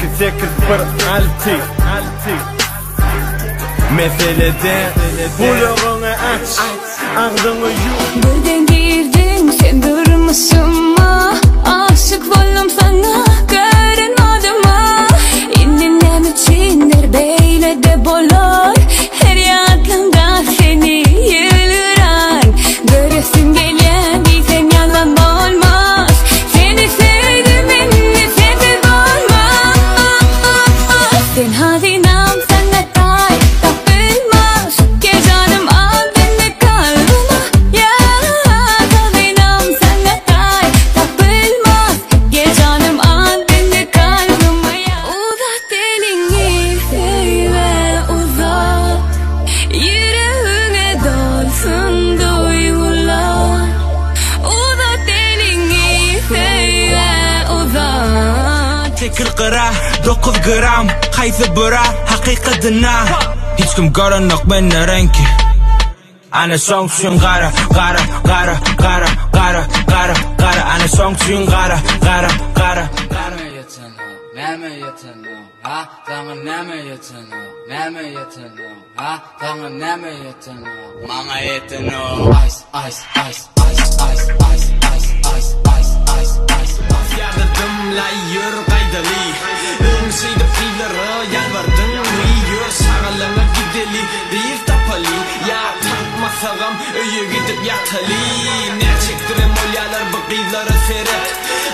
8 8 1 6 6 Mesele däl Gulagyňy aç Agzyňy ýum. Birden girdiň sen durmuşyma Aşyk boldum saňa gören badyma Indi näme üçindir beýle-de bolar Her ýatlamda seni ýylgyran Göresim gelýär diýsem ýalan bolmaz Seni söýdüm indi sensiz bolmaz Sen hazynam saňa taý tapylmaz Gel janym al meni kalbyma ýaz Hazynam saňa taý tapylmaz Gel janym al meni kalbyma ýaz Uzat eliňi söýme uzat Ýüregiňe dolsun duýgular Uzat eliňi söýme uzat. Çekil gyra, 9 gram, haýsy bura hakykadyna Hiç kim görenok mende reňki Ana şoň üçin gara, gara, gara, gara, gara, gara, gara Ana şoň üçin gara, gara, gara, gara. Näme ýetenok, näme ýetenok, ha? Saňa näme ýetenok, näme ýetenok, ha? Saňa näme ýetenok, maňa ýetenok. Ice, ice, ice, ice, ice, ice, ice, ice, ice, ice, ice, ice. Ýadadym laý ýör gaýdaly Öň şeýdip gyzlara ýalbardyň Ýör şagalaňa gideli gyz tapaly Ýa tapmasagam öýe gidip ýataly Näçekdirem bolýalar bu gyzlara seret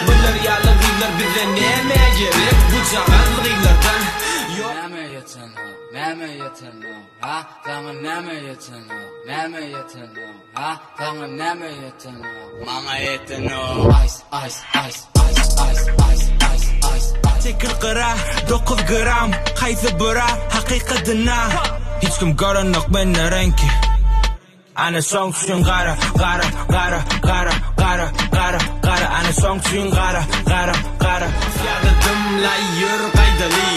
Bular ýaly gyzlar bize nämä gerek Bujagaz gyzlardan ýok Näme ýetenok, näme ýetenok, ha? Saňa näme ýetenok, näme ýetenok, ha? Saňa näme ýetenok, maňa ýetenok. Ice, ice, ice, ice, ice, ice, ice, ice, ice. Çekil gyra, 9 gram, haýsy bura hakykadyna Hiç kim görenok mende reňki Ana şoň üçin gara, gara, gara, gara, gara, gara, gara Ana şoň üçin gara, gara, gara. Ýadadym laý ýör gaýdaly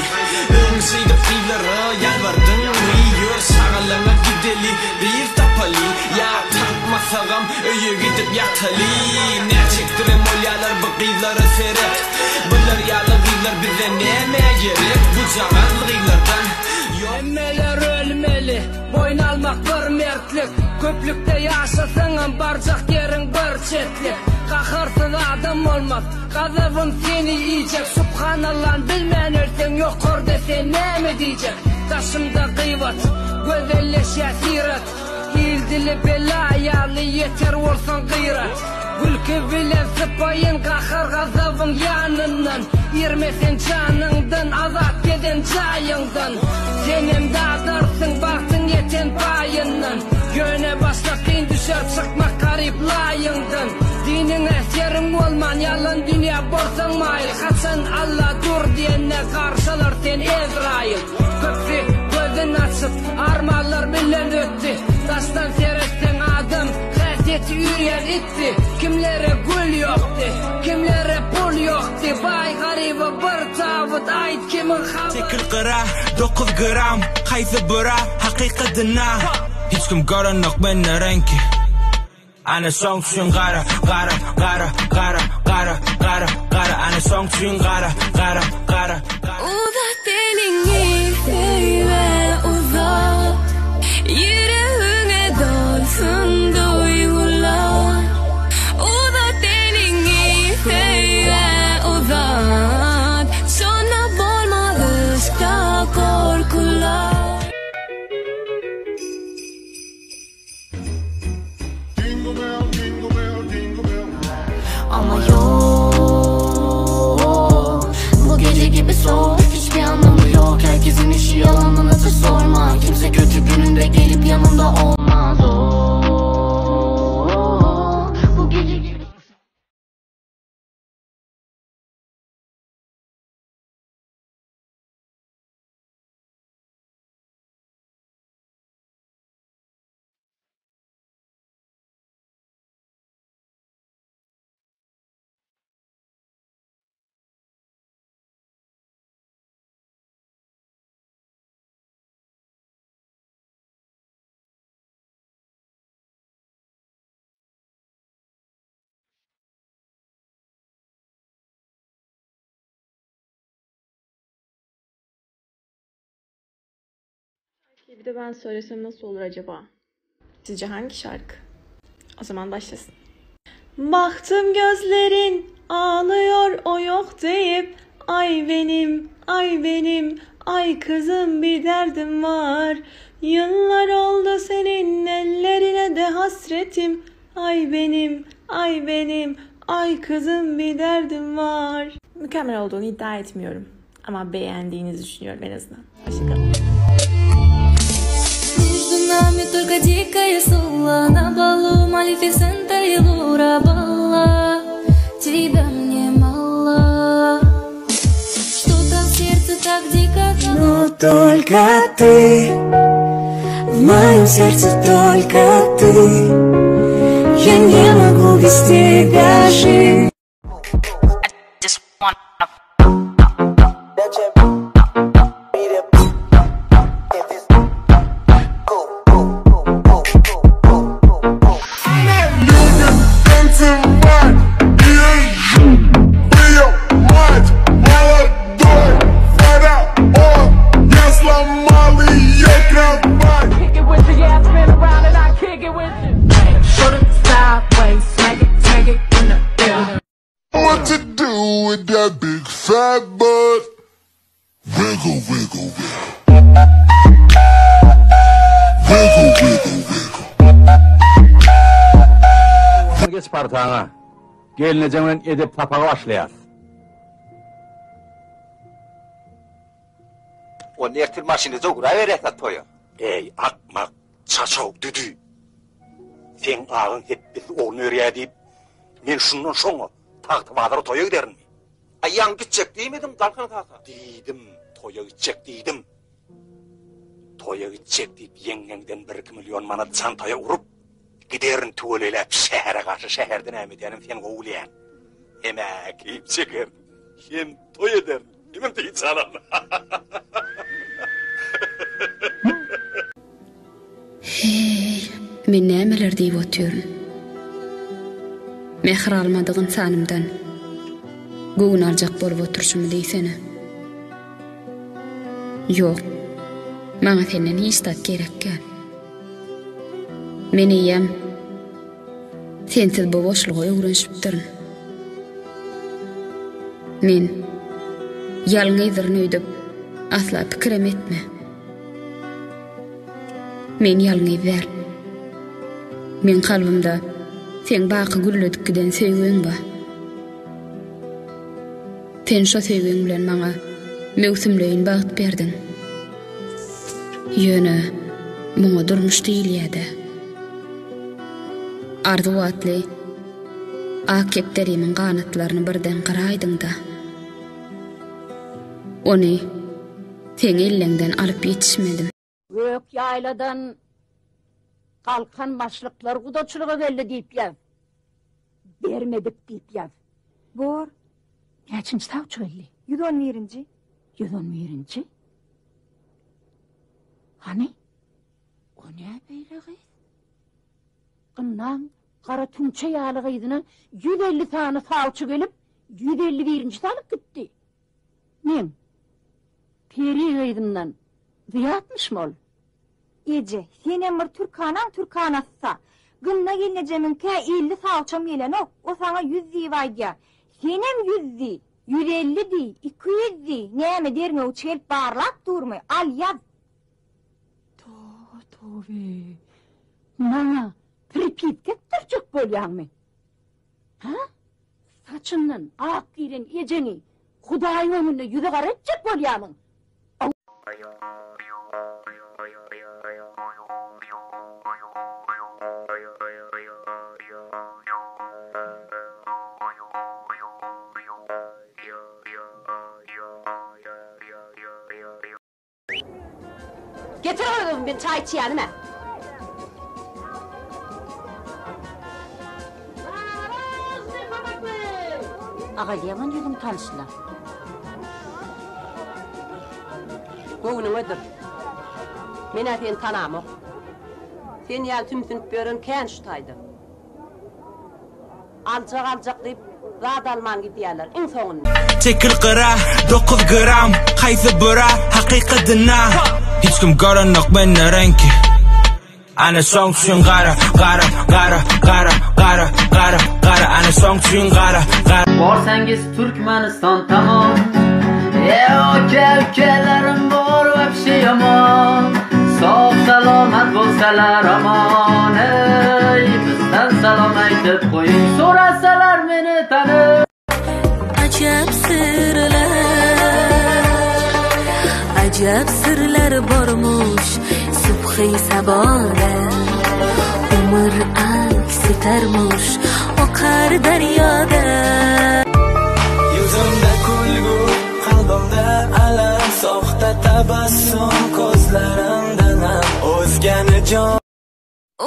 Öň şeýdip gyzlara ýalbardyň Ýör şagalaňa gideli gyz tapaly Ýa tapmasagam öýe gidip ýataly Näçekdirem bolýalar bu gyzlara seret Bular ýaly gyzlar bize nämä gerek Bujagaz gyzlardan ýok Hemmeler ölmeli, boýun almak bir mertlik Köplükde ýaşasaňam barjak ýeriň bir çetlik Gaharsyz adam bolmaz, gazabym seni iýjek Subhanallan bilmän ölseň ýokarda sen näme diýjek Daşymda gybat, gözelleşýär syrat Il dili bela ýaly ýeter bolsaň gyrat Gülki bilen sypaýyn gahar gazabyň ýanyndan Irmeseň janyňdan azat gezen jaýyňdan Senem dadarsyň bagtyň ýeten paýyndan Ýöne başda kyn düşer çykmak garyp laýyňdan Diniňe seriň bolman ýalan dünýä bolsaň maýyl Haçan Alla dur diýende garşylar sen Ezraýyl Köpsi gözün açyp armanlar bilen ötdi Daşdan seretseň adam häsiýeti üýrýän itdi Kimlere gül ýokdy kimlere pul ýokdy Baý garyba bir tabyt aýt kimiň habar Çekil gyra, 9 gram, haýsy bura hakykadyna Hiç kim görenok mende reňki Ana şoň üçin gara, gara, gara, gara, gara, gara, gara Ana şoň üçin gara, gara, gara, gara. Uzat eliňi söýme uzat Ýüregiňe dolsun duýgular Uzat eliňi söýme uzat Şonda bolmaz yşkda gorkular. Ama yok Bu gece. Bir de ben söylesem nasıl olur acaba? Sizce hangi şarkı? O zaman başlasın. Baktım gözlerin ağlıyor o yok deyip Ay benim, ay benim, ay kızım bir derdim var. Yıllar oldu senin ellerine de hasretim. Ay benim, ay benim, ay kızım bir derdim var. Mükemmel olduğunu iddia etmiyorum. Ama beğendiğinizi düşünüyorum en azından. Hoşçakalın. Между нами только дикая сула На балу Малефисента и Лура Балла Тебя мне мало Что-то в сердце так дико Но только ты В моем сердце только ты Я не могу без тебя жить What to do with that big fat butt? Wiggle, wiggle, wiggle. Wiggle, wiggle, wiggle. Geç partaňa. Gelnejeň bilen edep sapaga başlaýas. Onda ertir maşynda jowraberýäs-ä toýa. Eý, akmak, çaçaw, düdi. Seň agyň hepbesi ogluny örýä diýip, men şundan şoňa Tagtabazara toýa giderinmi? Aý, ýaňy gitjek diýmediň, Galkan kaka? Diýdim, toýa gitjek diýdim. Toýa gitjek diýip, ýeňňeňden birki million manat çantaýa urup, giderin tüweleýläp şähere garşy, şäherde näme edýänim sen gowy bilýäň. Hem-ä keýp çekerin, hem toý ederin, hemem dynç alaryn. Heý, men nämeler diýip otyryn. Mähir almadyk ynsanymdan göwün aljak bolup oturyşymy diýsene. Ýok, maňa senden hiç zat gerek däl. Men eýýäm sensiz bu boşluga öwrenişipdirin. Men ýalňyzdyryn öýdüp asla pikirem etme. Men ýalňyz däl. Meň kalbymda seň baky gülledip giden söýgiň bar. Sen şo söýgiň bilen maňa möwsümleýin bagt berdiň. Ýöne muňa durmuş diýilýä-dä. Arzuw atly ak kepderimiň ganatlaryny birden gyraýdyň-da. Ony Seň elleňden alyp ýetişmedim. Gök ýaýladan Galkan başlyklar gudaçylyga geldi diýip ýaz. Bermedik diýip ýaz. Bor. Näçinji sawçy geldi? 111-nji. 111-nji? Hany? O nä beýle gyz? Gynnaň gara tüňçe ýaly gyzyna 150 sany sawçy gelip, 151-njisi alyp gitdi. Meň peri gyzymdan zyýatmyşmy ol? Eje, senem bir türkanaň türkanasy-sa. Gynna gelnejemiňkä 50 sawçam gelenok, o saňa ýüz diýip aýdýar. Senem ýüz diý, 150 diý, 200 diý, näme derňewçi gelip barlap durmy? Al, ýaz! Toba-tobe! Maňa pripiska etdirjek bolýaňmy? Hä? Saçyndan ak giren ejeňi Hudaýyň öňünde ýüzi gara etjek bolýamyň? Getir özüň men çaý içýänim-ä. Aga ýaman ýüzüň tanyşla. Göwnüňedir. Men-ä seni tanamok. Sen ýaly tümsünip ýören kän şu taýda. Aljak aljak diýip zat alman gidýärler iň soňunda. Çekil gyra, 9 gram, haýsy bura hakykadyna. Hiç kim görenok mende reňki. Ana şoň üçin gara, gara, gara, gara, gara, gara, gara, ana şoň üçin gara, gara. Borsangiz Turkmaniston tamom. E aka ukalarim bor vapshe yomon. Sog' salomat bo'lsalar omon. Ey bizdan salom aytib qo'ying. So'rasalar meni tanib. Ajab sirlar, ajab sirlar bormush subhi saboda. Umr aks etarmush oqar daryoda. Yuzimda kulgu, qalbimda alam, soxta tabassum ko'zlarimdan ham o'zgani jon.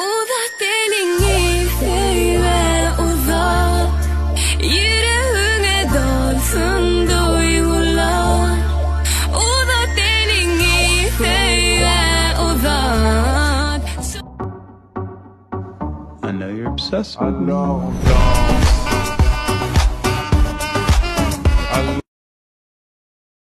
Uzat eliňi söýgä uzat, Ýüregiňe dolsun duýgular. Uzat eliňi söýgä uzat. I know you're obsessed with me.